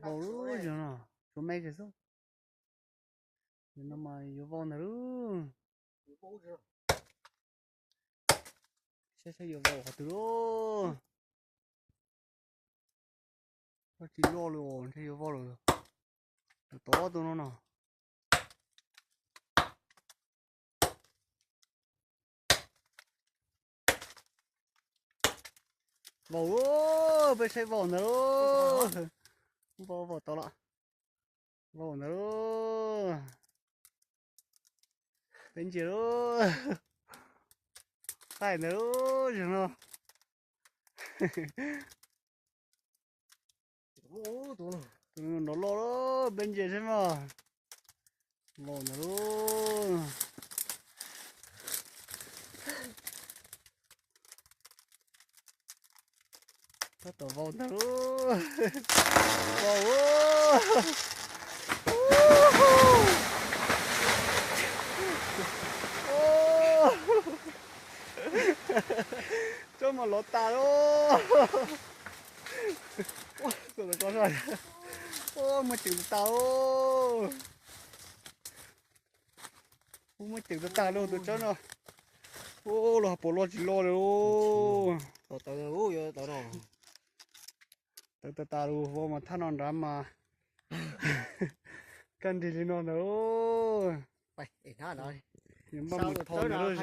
Vau lub zog no, suav me kiag xwb. Yog no mas yuav vau ntag lauj. Saib saib yuav vau qhov twg lauj. Vau tsis loj li os, ntshe yuav vau lawm. Tod tod tus no no. Vau lauj, peb saib vau ntag lauj. Vau, vau tod lawm. Vau ntag lauj. Peb ntsia lauj. Qaij ntag lauj, zog no. Tus nrov loj lawm, peb ntsia saib mas. Vau ntag lauj. Tab tom vau ntag lauj. Vau. Tsob mas lov tas lauj. Muaj ceem tas tas lauj. Muaj ceem tas tas lauj tus tsob no. Ua los puas loj tsis loj li lauj. Tawv tas tas lauj, vau mas thaj no nrad mas kaj nrig li no ntag lauj. Npaj mus thau ntawd lauj,